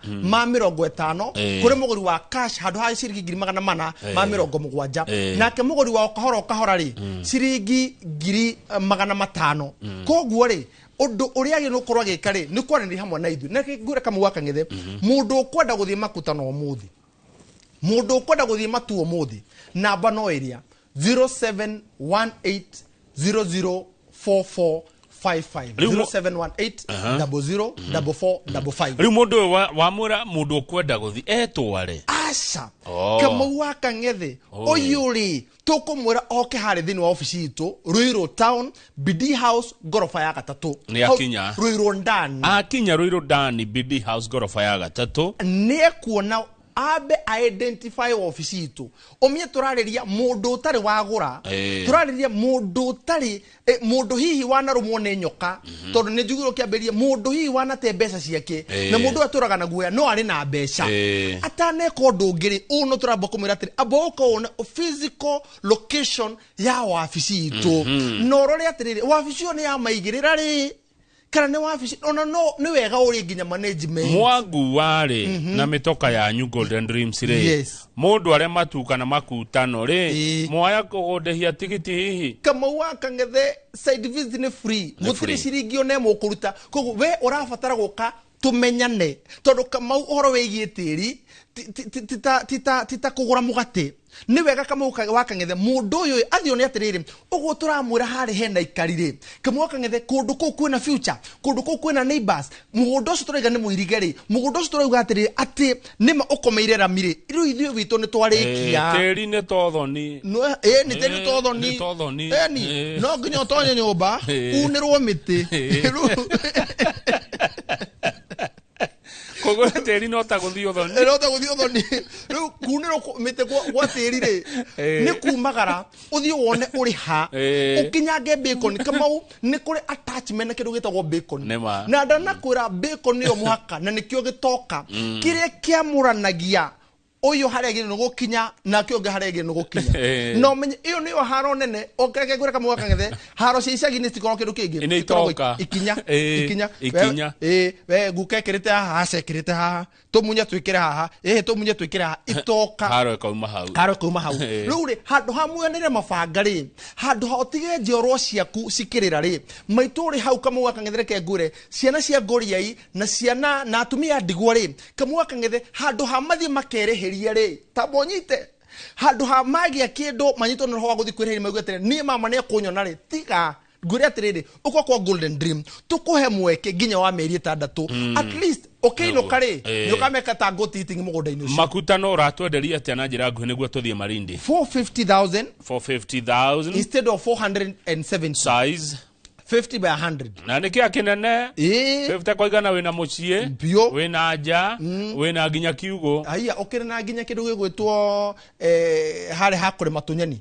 kũrĩ mũgũri wa cash, handũ ha ciringi 470,000. Nake mũgũri wa ũkahora ũkahora rĩ, ciringi 500,000. Koguo rĩ, ũndũ ũrĩa agĩrĩirwo gũkorwo agĩka rĩ, nĩ kwaranĩria hamwe na ithuĩ. Na ngwĩre, Kamau wa Kang'ethe, mũndũ ũkwenda gũthiĩ Makutano ũmũthĩ, mũndũ ũkwenda gũthiĩ Matu ũmũthĩ, namba no ĩrĩa 0718004455. 0718004455. Rĩu mũndũ ũyũ wamwĩra mũndũ ũkwenda gũthiĩ etware? Aca. Oh. Kamau wa Kang'ethe, ũyũ rĩ, tũkũmwĩra oke harĩ thĩinĩ wa obici itũ, Ruiru Town, BD House, ngoroba ya gatatũ. Nĩ Hau akinya. Ruiru ndani. Akinya Rũirũ ndani, BD House, ngoroba ya gatatũ, nĩ ekuona, ambe identify obici itũ, ũmenye tũrarĩria mũndũ ũtarĩ wagũra. Tũrarĩria mũndũ ũtarĩ mũndũ hihi wanarũmwo nĩ nyoka, tondũ nĩ njugire ũkĩambĩrĩria, mũndũ hihi wanate mbeca ciake, na mũndũ ũyũ atũraga na guoya no arĩ na mbeca. Ataneka ũndũ ũngĩ rĩ, ũũ no tũramba kũmwĩra atĩrĩ, amba ũka wone physical location ya wabici itũ, na ũrore atĩrĩrĩ, wabici ĩyo nĩ ya maigĩrĩra rĩ, kana nĩ wabici ona no nĩ wega ũrĩ nginya management. Mwaguwa rĩ na mĩtoka yanyu Golden Dreams rĩ, mũndũ arĩa matu kana Makutano rĩ, mwaya kũgũndĩhia tigiti hihi? Kamau wa Kang'ethe, site visit nĩ free. Nĩ gũtirĩ free. Ciringi ona ĩmwe ũkũruta. Koguo we ũrabatara gũka tũmenyane, tondũ Kamau, ũhoro wĩgiĩ tĩri ti ta kũgũra mũgate. Nĩ wega, Kamau wa Kang'ethe, mũndũ ũyũ athiĩ one atĩrĩrĩ, ũguo tũramwĩra harĩ hena ikari rĩ, Kamau wa Kang'ethe, kũndũ kũu kwĩna future, kũndũ kũu kwĩna neighbors, mũgũnda ũcio tũrauga nĩ mũirige rĩ, mũgũnda ũcio tũrauga atĩrĩrĩ atĩ nĩma ũkomeire rami rĩ, rĩu ithuĩ witũ nĩ twarĩkia. Tĩri nĩ tothoni. No, nĩ tĩri tothoni. Nĩ tothoni. Ĩni, no nginya ũtonye nyũmba unĩrwo mĩtĩ. Kũgũra tĩri no ta gũthiĩ ũthoni. No ta gũthiĩ ũthoni. Rĩu kunĩrwo mĩtĩ gwa tĩri rĩ, nĩ kumagara ũthiĩ wone ũrĩ ha, ũkinyange bacon. Kamau, nĩ kũrĩ attachment na kĩndũ gĩtagwo bacon. Nĩ ma. Na ndanakwĩra bacon nĩyo mũhaka, na nĩkĩo gĩtoka kĩrĩa kĩamũranagia ũyũ harĩa agĩrĩirwo nĩ gũkinya nake ũngĩ harĩa agĩrĩirwo nĩ gũkinya. Na ũmenye ĩyo nĩyo haro nene. Ũkeke ngwĩre, Kamau wa Kang'ethe, haro cia icagi-inĩ citikoragwo kĩndũ kĩngĩ. Nĩ Cikoragwo itoka. ikinya. Ikinya. Ikinya. We guka ekĩrĩte haha, aca ekĩrĩte haha, tũmunye twĩkĩre haha, ĩhĩ, tũmunye twĩkĩre haha, itoka. Haro ĩkauma hau. Haro ĩkauma hau. Rĩu rĩ, handũ ha muonere mabanga rĩ, handũ ha ũtige njiarwa ciaku cikĩrĩra rĩ, maitũ ũrĩ hau, Kamau wa Kang'ethe, reke ngwĩre, ciana cia ngũriai na ciana na atumia a ndigwa rĩ, Kamau wa Kang'ethe, handũ ha mathiĩ makerĩhĩrie rĩ, tamba ũnyite, handũ ha magĩa kĩndũ manyitwo nĩ roho wa gũthiĩ kwĩrĩhĩria, mauge atĩrĩ, niĩ mama nĩ ekũnyona rĩ, tiga ngwĩre atĩrĩrĩ, ũka kwa Golden Dream, tũkũhe mweke nginya wa mĩeri 6, at least ũkĩinũka rĩ, nĩ ũkameka ta goat eating mũgũnda-inĩ ũcio. Makutano ũratwenderia atĩa na njĩra nguhĩ nĩguo tũthiĩ Malindi? 450,000. 450,000. Instead of 470. Size? 50 by 100. Na nĩ kĩa kĩnene. 50 kwa igana, wĩna mũciĩ. Biũ. Wĩna nja, wĩna nginya kiugũ. Aya, ũkĩrĩ na nginya kĩndũ gĩgwĩtwo harĩa ha kũrĩma tũnyeni.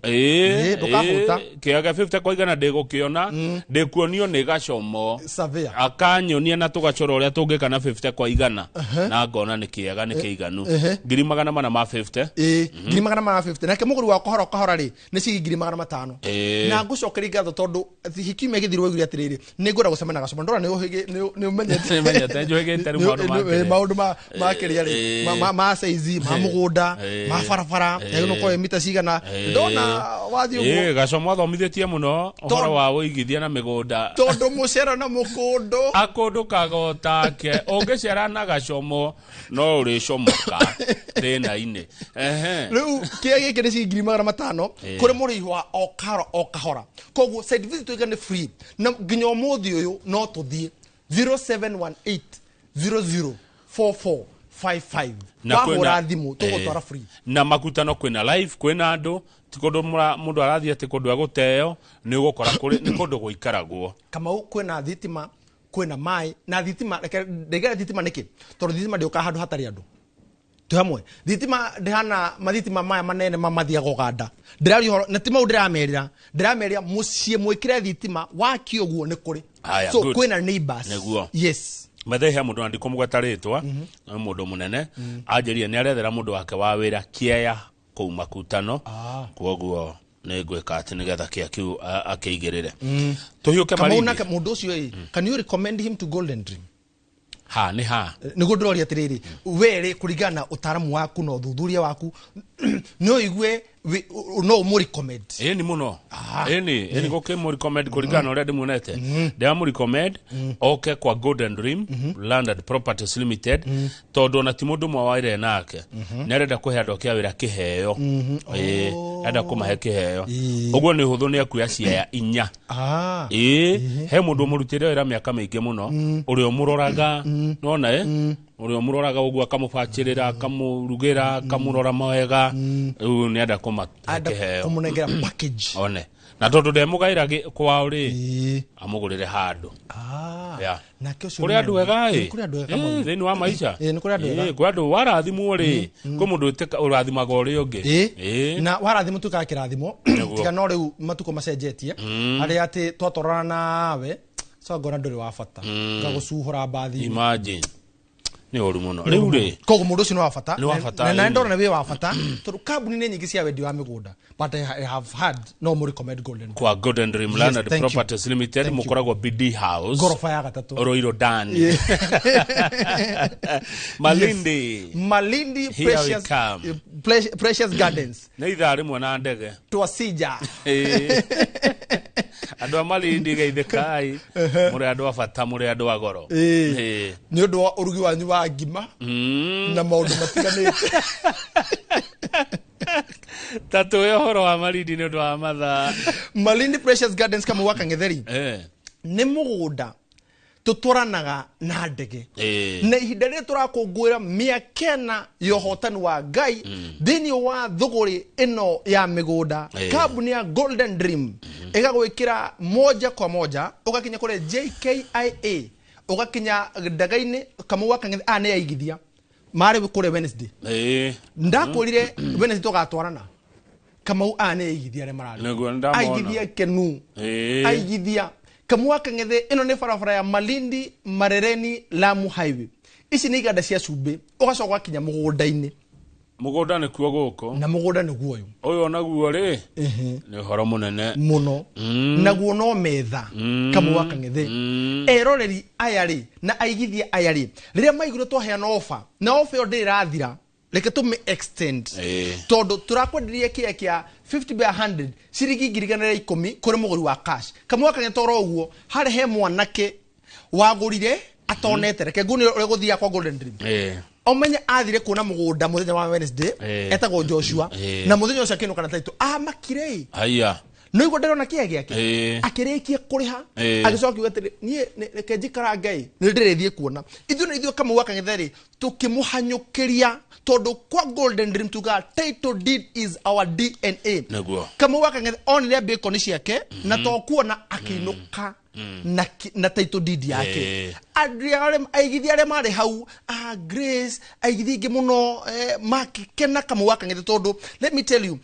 Ndũkahũta. Kĩaga 50 kwa igana ndĩgũkĩona, ndĩkuonio nĩ gacomo. Surveyor. Akanyonia na tũgacora ũrĩa tũngĩka na 50 kwa igana, na ngona nĩ kĩega, nĩ kĩiganu, 450,000. Ĩĩ, 450,000. Nake mũgũri wa kahora kahora rĩ, nĩ ciringi 500,000. Na ngũcokeria ngatho tondũ hikiumia gĩthiru waiguire Anjũria atĩrĩrĩ, nĩ ngwenda gũcemania na Gacoma. Ndora nĩ nĩ ũmenyete. Nĩmenyete, njũhĩgĩte rĩu maũndũ ma kĩrĩa. Maũndũ ma kĩrĩa rĩ, ma size ma mũgũnda, ma barabara, yagĩrĩirwo gũkorwo ĩ mita cigana. Ndona wathiĩ ũguo. Ĩĩ, Gacomo athomithĩtie mũno ũhoro wa ũigithia na mĩgũnda. Tondũ mũcera na mũkũndũ. Akũndũ kagotake ũngĩcera na Gacomo no ũrĩcomoka thĩna-inĩ. Ehe. Rĩu kĩrĩa gĩkĩ nĩ ciringi 500,000 kũrĩ mũrĩhi wa o kahora o kahora. Koguo site visit tuiga nĩ free, na nginya ũmũthĩ ũyũ no tũthiĩ 0718 004455. Na Wahũra thimũ tũgũtwara free. Na makutano kwĩna live, kwĩna andũ, ti kũndũ mũndũ arathiĩ atĩ kũndũ agũteo, nĩ ũgũkora kũrĩ nĩ kũndũ gũikaragwo. Kamau, kwĩna thitima, kwĩna maĩ na thitima. Reke ndĩgere thitima nĩkĩ? Tondũ thitima ndĩũkaga handũ hatarĩ andũ. Twĩ hamwe? Thitima ndĩhana mathitima maya manene ma mathiaga Ũganda. Ndĩraria ũhoro na ti mau, ndĩramerĩra mũciĩ mwĩkĩre thitima waki ũguo nĩ kũrĩ. Haya, So good. kwĩna neighbors. Nĩguo. Yes. Methe he mũndũ na ndikũmũgweta rĩtwa, nĩ mũndũ mũnene, anjĩrire nĩ arethera mũndũ wake wa wĩra kĩeya kũu makutano. Kwoguo nĩ ngwĩka atĩ nĩgetha kĩa kĩu akĩigĩrĩre. Tũhiũke Kamau, Malindi. nake mũndũ ũcio ĩ, can you recommend him to Golden Dream? Ha nĩ ha? Nĩguo ndĩroria atĩrĩrĩ, we rĩ, kũringana na ũtaaramu waku na ũthuthuria waku, no ũigue no ũmũ recommend? Ĩni mũno, ĩni gũkĩmũ recommend kũringana na ũrĩa ndĩmuonete. Ndĩramũ recommend oke kwa Golden Dream Land and Properties Limited, tondũ ona ti mũndũ ũmwe waire nake, nĩ arenda kũhe andũ ake a wĩra kĩheo. Ĩĩ, arenda kũmahe kĩheo. Ũguo nĩ ũhũthũ, nĩ akuoya ciaya inya. Ĩĩ, he mũndũ ũmũrutĩire wĩra mĩaka mĩingĩ mũno, ũrĩa ũmũroraga, nona ĩ ũrĩa ũmũroraga ũguo, akamũbacĩrĩra, akamũrugĩra, akamũrora mawega. Rĩu nĩ enda kũmahe Enda kĩheo. kũmũnengera package. One na tondũ ndemũgaĩra kwao rĩ, amũgũrĩre handũ. Yeah. Nake ũcio Kũrĩ nĩ andũ ega ĩ. Nĩ kũrĩ andũ ega Ĩ, Kamau. thĩinĩ wa maica. Ĩ, nĩ kũrĩ andũ ega. Ĩ, kwĩ andũ warathimwo rĩ, kwĩ mũndũ ũrathimaga ũrĩa ũngĩ. Ĩ. Na warathimwo tuĩkaga kĩrathimo. Nĩguo. Tiga no rĩu matukũ macenjetie, harĩa atĩ twatwarana nawe so ngona ndũrĩ wa bata, ngagũcuhũra mbathi. Imagine, nĩ ũru mũno rĩu rĩ. Koguo mũndũ ũcio nĩ wa bata. Nĩ wa bata, na ĩni. ndona wĩ wa bata tondũ kambuni nĩ nyingĩ cia wendi wa mĩgũnda, but I have had no mũrecommend Golden. Kwa Golden Dream Land and Thank you. Properties Limited. Thank you. Mũkoragwo BD House, ngoroba ya gatatũ, Roiro Dani, Malindi. Malindi. Here we Precious, come. Precious Gardens. Nĩ ithaa rĩmwe na ndege. Twasija. Ĩĩ. Andũ a Malindi, geithĩkai, mũrĩ andũ a bata, mũrĩ andũ a goro. Ĩĩ. Ĩĩ. Nĩ ũndũ wa ũrugi wanyu wa ngima na maũndũ matiganĩte. Ta tũhe ũhoro wa Malindi nĩ ũndũ wa mathaa. Malindi Precious Gardens, Kamau wa Kang'etheri, nĩ mũgũnda tũtwaranaga na ndege. Na ihinda rĩrĩ tũrakũngũĩra mĩaka 4 ya ũhotani wa Ngai thĩinĩ wa thũgũrĩ ĩno ya mĩgũnda, kambuni ya Golden Dream ĩgagwĩkĩra moja kwa moja, ũgakinya kũrĩa JKIA, ũgakinya ndege-inĩ. Kamau wa Kang'ethe, aya nĩ aigithia marĩ kũrĩa Wednesday. Ndakwĩrire Wednesday tũgatwarana. Kamau, aya nĩ aigithia arĩa mararĩ. Nĩguo, nĩndamona. Aigithia kenu. Aigithia, Kamau wa Kang'ethe, ĩno nĩ barabara ya Malindi Marereni Lamu Highway. Ici nĩ iganda cia cumbĩ, ũgacoka ũgakinya mũgũnda-inĩ. Mũgũnda nĩkuo gũkũ. Na mũgũnda nĩguo ũyũ. Ũyũ onaguo rĩ, nĩ ũhoro mũnene. Mũno. Naguo no metha. Kamau wa Kang'ethe, eroreri aya rĩ na aigithia aya rĩ, rĩrĩa maiguire twaheana ofa, na ofa ĩyo ndĩrĩ ĩrathira, reke tũmĩ extend, tondũ tũrakwenderia kĩaya kĩa 50 by 100 ciringi 110,000 kũrĩ mũgũri wa cash. Kamau wa Kang'ethe, toro ũguo harĩ he mwanake wagũrire atonete. Reke nguone ũrĩa gũthiaga kwa Golden Dream. Ũmenye athire kuona mũgũnda mũthenya wa Wednesday. Etagwo Joshua. Na mũthenya ũcio akĩinũka na title, amakire ĩ. Haya. No igua ndĩrona kĩaya gĩake. Akĩrĩkia kũrĩha, agĩcoka akiuga atĩrĩ, niĩ reke njikara ngai nĩ ndĩrĩthiĩ kuona. Ithuĩ nĩ ithuĩ Kamau wa Kang'ethe rĩ, tũkĩmũhanyũkĩria, tondũ kwa Golden Dream tugaga title deed is our DNA. Kamau wa Kang'ethe onire bacon ciake na to kuona, akĩinũka na title deed yake. Andũ arĩa aigithia arĩa marĩ hau, Grace, aigithia aingĩ mũno, makĩkena, Kamau wa Kang'ethe, tondũ let me tell you,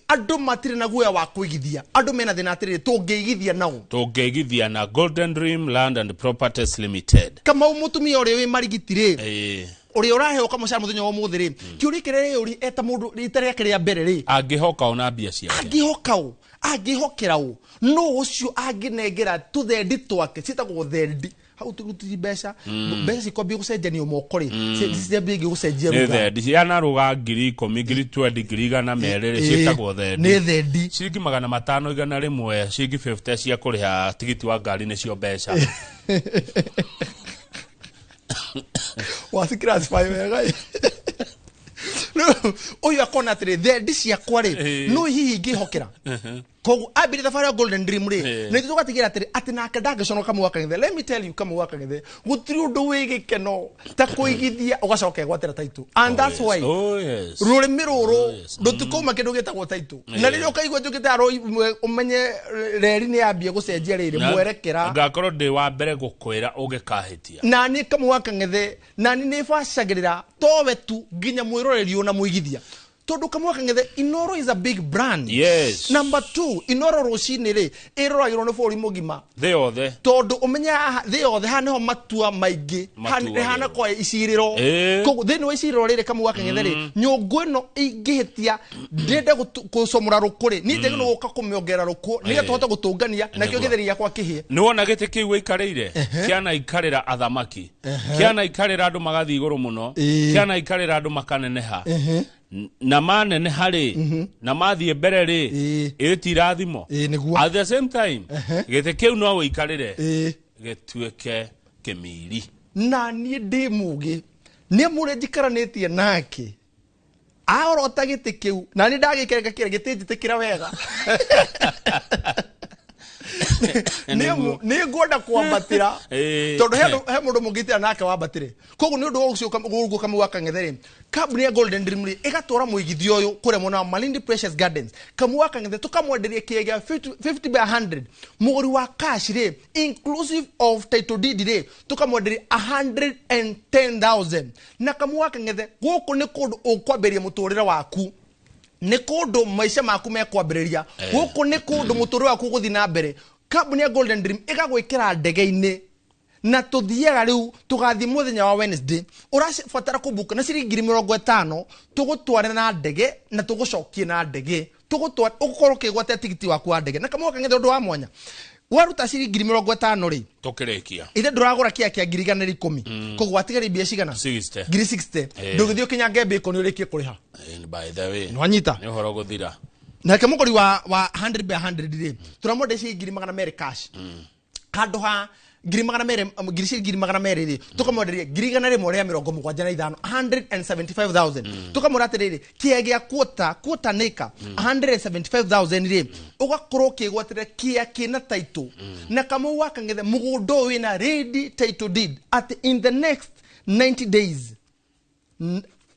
andũ matirĩ na guoya wa kũigithia. Andũ mena thĩna atĩrĩrĩ, tũngĩigithia nao? Tũngĩigithia na Golden Dream Land and Properties Limited. Kamau, mũtumia ũrĩa wĩ Marigiti rĩ, Ũrĩa ũraheo kamũcara mũthenya wa ũmũthĩ rĩ, kĩũria kĩrĩa rĩũri eta mũndũ rita rĩake rĩa mbere rĩ, Angĩhoka ona mbia ciake? Angĩhoka ũ? Angĩhokera ũ? No ũcio angĩnengera tũthendi twake, ciĩtagwo thendi hau, tũrutiri mbeca, mbeca cikwambia gũcenjanio moko rĩ, ciambie gũcenjia Nĩ ruga. Thendi ciana rũga 10,000, 20,000, 200,000 rĩ, ciĩtagwo thendi. Nĩ thendi. Ciringi 500, 100, ciringi 50 cia kũrĩha tigiti wa ngari nĩcio mbeca. Waciclassify wega ĩ. Rĩu, ũyũ akona atĩrĩ, thendi ciakwa rĩ, no hihi ingĩhokera? Koguo ambire thabarĩ ya Golden Dream rĩ, na ithuĩ tũgatigĩra atĩrĩ atĩ nake ndangĩconoka. Kamau wa Kang'ethe, let me tell you, Kamau wa Kang'ethe, gũtirĩ ũndũ wĩ gĩkeno ta kũigithia ũgacoka ĩgwatĩra title, and that's why Oh, yes. rũrĩmĩ rũrũ Yes. rũtikauma kĩndũ gĩtagwo title, na rĩrĩa ũkaigua njũkĩte aro ũmenye reri nĩ yambia gũcenjia rĩrĩ mwerekera. Ngakorwo ndĩ wa mbere gũkwĩra ũgĩkahĩtia. Nani Kamau wa Kang'ethe, nani nĩ bacagĩrĩra towe tu nginya mwĩroreri na mũigithia, tondũ Kamau wa Kang'ethe, Inoro is a big brand. Number two, Inoro rũcinĩ rĩ ĩroragĩrwo nĩ bũrũri mũgima. Thĩ yothe. Tondũ ũmenye haha thĩ yothe haha nĩho matua maingĩ. Matuagĩrwo. Hana kwa icirĩro. Koguo thĩinĩ wa icirĩro rĩrĩ, Kamau wa Kang'ethe rĩ, nyũngũ ĩno ingĩhĩtia ndĩende gũcomora rũkũ rĩ, niĩ njagĩrĩirwo gũka kũmĩongerera rũkũ nĩgetha tũhote gũtũngania nakĩo gĩtheri gĩakwa kĩhĩe. Nĩ wona gĩtĩ kĩu wĩikarĩire kĩanaikarĩra athamaki, kĩanaikarĩra andũ magathiĩ igũrũ mũno, kĩanaikarĩra andũ makaneneha. Na maneneha rĩ, na mathiĩ mbere rĩ, ĩti irathimo. Ĩĩ, nĩguo. At the same time, gĩtĩ kĩu no wĩikarĩre gĩtuĩke kĩmiri. Na niĩ ndĩ mũgĩ nĩ mũrĩ njikaranĩtie nake aorota gĩtĩ kĩu, na niĩ ndagĩkereka kĩrĩa gĩtĩ njĩtĩkĩra wega. Nĩ ngwenda kwambatĩra tondũ he mũndũ mũngĩtĩra nake wambatĩre. Koguo nĩ ũndũ wa ũcio ũguo, Kamau wa Kang'ethe rĩ, kambuni ya Golden Dream rĩ ĩgatwara mũigithia ũyũ kũrĩa mwena wa Malindi Precious Gardens. Kamau wa Kang'ethe, tũkamwenderia kĩea gĩa 50 50 by 100, mũgũri wa cash rĩ, inclusive of title deed rĩ, tũkamwenderia 110,000. Na Kamau wa Kang'ethe, gũkũ nĩ kũndũ ũkwambĩrĩria mũtũrĩre waku, nĩ kũndũ maica maku mekwambĩrĩria. Gũkũ nĩ kũndũ mũtũrĩre waku ũgũthiĩ na mbere. Kambuni ya Golden Dream ĩgagwĩkĩra ndege-inĩ na tũthiaga rĩu, tũgathiĩ mũthenya wa Wednesday. Ũrabatara kũbuka na ciringi 50,000, tũgũtware na ndege na tũgũcokie na ndege, tũgũtware ũgũkorwo ũkĩgwatia tigiti waku wa ndege. Na Kamau Kang'ethe, ũndũ wa mwanya, waruta ciringi 50,000 rĩ, Tũkĩrĩkia, ithe ndũragũra kĩa kĩa 110,000, koguo watigaria mbia cigana? 60. 60,000. Ndũgĩthiĩ ũkinyange mbĩko nĩ ũrĩkie kũrĩha. By the way, Nĩwanyita? Nĩ ũhoro gũthira. Nake mũgũri wa 100 by 100 rĩ, tũramwenderia ciringi 200,000 cash, handũ ha 200,000, ciringi 200,000 rĩ, tũkamwenderia 175,000, 175,000. Tũkamwĩra atĩrĩrĩ, kĩa gĩa quarter acre 175,000 rĩ, ũgakorwo ũkĩgwatĩra kĩa kĩna title. Na Kamau wa Kang'ethe, mũgũnda ũyũ wĩna ready title deed atĩ in the next 90 days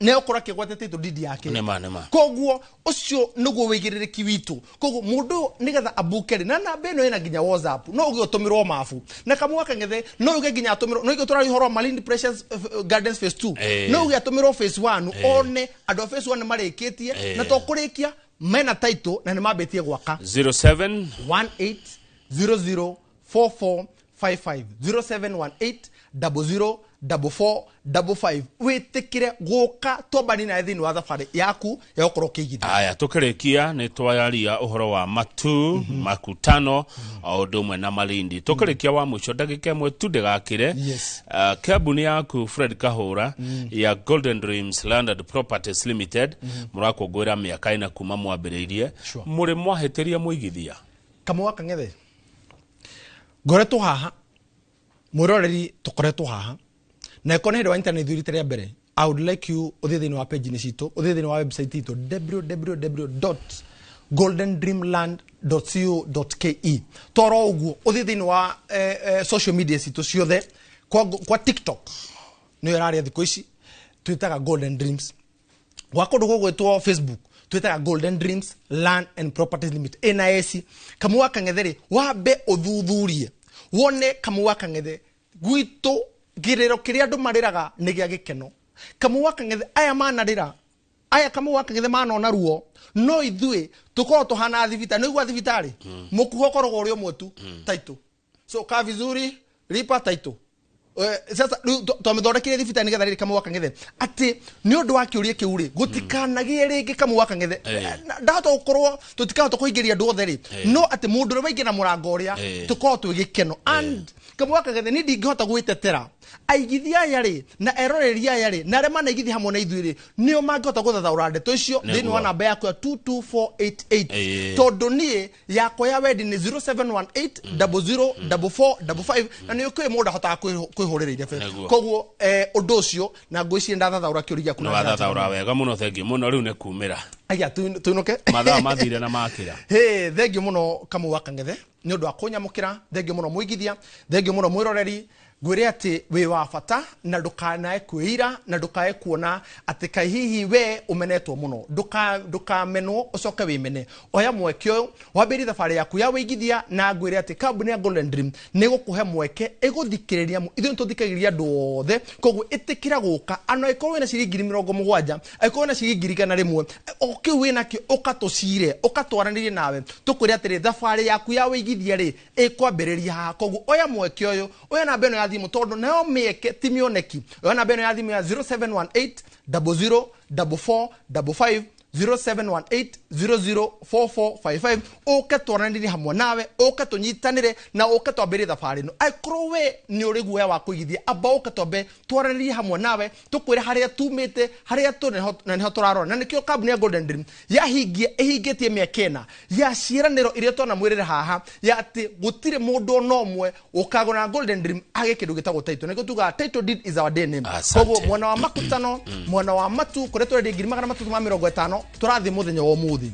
nĩ ũkorwo akĩgwatĩra title deed yake. Nĩma, nĩma. Koguo ũcio nĩguo wĩigĩrĩrĩki witũ. Koguo mũndũ ũyũ nĩgetha abuke rĩ, na namba ĩno ĩna nginya WhatsApp, no uge ũtũmĩrwo mabu. Na Kamau wa Kang'ethe, no uge nginya atũmĩrwo, no uge tũraria ũhoro wa Malindi Precious Gardens phase 2, no uge atũmĩrwo phase 1, one andũ a phase 1 nĩ marĩkĩtie, na to kũrĩkia, mena title na nĩ mambĩtie gwaka. 07 18004455, 0718 00 4455. Wĩtĩkĩre gũka twambani nawe thĩinĩ wa thabarĩ yaku ya gũkorwo ũkĩigithia. Aya, tukĩrĩkia nĩ twaria ũhoro wa matu makutano o ũndũ ũmwe na Malindi. Tukĩrĩkia wa mũico, ndagĩka ĩmwe tu ndĩgakĩre. Kambuni yaku, Fred Kahũra, ya Golden Dreams Land and Properties Limited, mũrakũngũĩra mĩaka 4 kuma mwambĩrĩirie. Mũrĩ mwahĩtĩria mũigithia? Kamau wa Kang'ethe, ngoretwo haha, mwĩroreri, tũkoretwo haha, na ĩkorwo nĩ hĩndĩ wa internet rita rĩa mbere, I would like you ũthiĩ thĩinĩ wa page-inĩ citũ, ũthiĩ thĩinĩ wa website itũ, www.goldendreamland.co.ke. Toro ũguo ũthiĩ thĩinĩ wa social media citũ ciothe, kwa TikTok nĩyo ĩrarĩa thikũ ici, twĩtaga Golden Dreams. Gwa kũndũ gũgwĩtwo Facebook twĩtaga Golden Dreams Land and Properties Limited ĩna eci. Kamau wa Kang'ethe rĩ, wambe ũthuthurie wone. Kamau wa Kang'ethe, gwitũ kĩrĩro kĩrĩa andũ marĩraga nĩ gĩa gĩkeno. Kamau wa Kang'ethe, aya manarĩra aya, Kamau wa Kang'ethe, manona ruo, no ithuĩ tũkorwo tũhana thibitarĩ. Nĩ igua thibitarĩ mũkuho ũkoragwo ũrĩ ũmwe tu, title. So kaa vizuri, lipa title. Sasa rĩu twamĩthondekire thibitarĩ nĩgetha rĩrĩ Kamau wa Kang'ethe atĩ nĩ ũndũ wa kĩũria kĩu rĩ, gũtikanagĩe rĩngĩ Kamau wa Kang'ethe. Ndahota gũkorwo tũtikahota kũingĩria andũ othe rĩ, no atĩ mũndũ ũrĩa waingĩra mũrango ũrĩa tũkorwo twĩ gĩkeno. And Kamau wa Kang'ethe, niĩ ndingĩhota gwĩtetera. Aigithia aya rĩ, na eroreri aya rĩ, na arĩa manaigithia hamwe na ithuĩ rĩ, nĩo mangĩhota gũthathaũra ndeto icio thĩinĩ wa namba yaku ya 22488, tondũ niĩ yakwa ya wendi nĩ 0718 00 44 55, na nĩ ũkĩũĩ mũndũ ahotaga kwĩhũrĩra irebe. Koguo ũndũ ũcio na ngwĩciria ndathathaũra kĩũria gĩaku nĩ na njĩra njega wathathaũra mũno. Wega mũno, thengiũ mũno. Rĩu nĩ kumĩra. Aya, tuinũke. Mathaa mathire na makĩra. Hey, thengiũ mũno Kamau wa Kang'ethe nĩ ũndũ wa kũnyamũkĩra. Thengiũ mũno mũigithia, thengiũ mũno mwĩroreri. Ngwĩre atĩ wĩ wa bata na ndũkanae kwĩira na ndũkae kuona atĩ kaĩ hihi we ũmenetwo mũno. Ndũkamenwo ũcoke wĩmene. Oya mweke ũyũ wambĩrĩrie thabarĩ yaku ya wĩigithia, na ngwĩre atĩ kambuni ya Golden Dream nĩ ĩgũkũhe mweke ĩgũthikĩrĩria. Ithuĩ nĩ tũthikagĩrĩria andũ othe, koguo ĩtĩkĩra gũka, ana ĩkorwo wĩna ciringi 70, angĩkorwo wĩna ciringi 100, o kĩu wĩnakĩo, ũka tũcire, ũka twaranĩrie nawe, tũkwĩre atĩrĩ, thabarĩ yaku ya wĩigithia rĩ, ĩkwambĩrĩria haha. Koguo oya mweke ũyũ, oya namba ĩno ya thimũ, tondũ nayo mĩeke ti mĩoneki. Oya namba ĩno ya thimũ ya 0718 00 44 55, 0718 004455, ũke twaranĩrie hamwe nawe, ũke tũnyitanĩre na ũke twambĩrĩrie thabarĩ ĩno. Angĩkorwo we nĩ ũrĩ guoya wa kũigithia, amba ũke twambe twaranĩrie hamwe nawe, tũkwĩre harĩa tumĩte, harĩa tũrĩ na nĩho tũrarora. Na nĩkĩo kambuni ya Golden Dream yahingia, ĩhingĩtie mĩaka 4 ya ciĩranĩro iria twanamwĩrĩra haha, ya atĩ gũtirĩ mũndũ ona ũmwe ũkagũra Golden Dream age kĩndũ gĩtagwo title. Nĩkĩo tugaga title deed is our DNA. Koguo mwena wa makutano, mwena wa matu kũrĩa tũrendia 350,000, tũrathiĩ mũthenya wa ũmũthĩ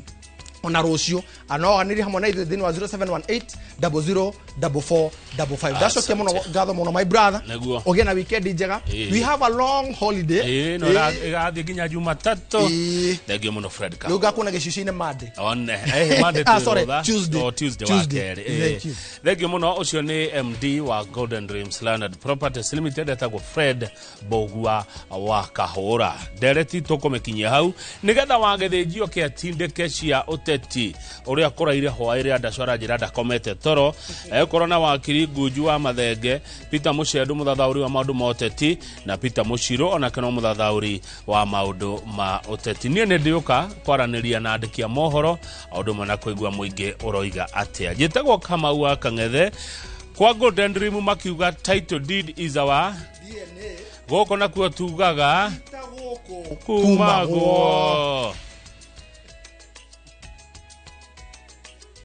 ona rũciũ anoganĩrie hamwe na ithuĩ thĩinĩ wa 0718 00 44 55. Ndacokia mũno ngatho mũno, my brother. Ũgĩe na weekend njega. We have a long holiday. Ĩĩ, no ĩgathiĩ nginya Jumatatũ. Thengiũ mũno, Fred. Rĩu ngakuona gĩcicio-inĩ Monday. One Monday. Ah, sorry, twĩ rũtha. Tuesday. Oh, Tuesday wa Tuesday. kerĩ. Thank you. Thengiũ mũno. Ũcio nĩ MD wa Golden Dreams Land Properties Limited, etagwo Fred Mbũgua wa Kahũra. Ndereti tũkũmĩkinyia hau nĩgetha wagĩthĩnjio kĩatindĩke cia ũteti ũrĩa kũraire hwaĩ rĩa ndaco aranjĩra ndakomete toro. Egũkorwo na wakiri Ngunju wa Mathenge, Peter Mũcendu, mũthathaũri wa maũndũ ma ũteti, na Peter Mũcirũ, onake no mũthathaũri wa maũndũ ma ũteti. Niĩ nĩ ndĩũka kwaranĩria na andĩki a mohoro o ũndũ ũmwe na kũigua mũingĩ ũroiga atĩa. Njĩtagwo Kamau wa Kang'ethe. Kwa Golden Dream makiuga title deed is our DNA. Gũkũ nakuo tugaga Ta gũkũ kumagwo.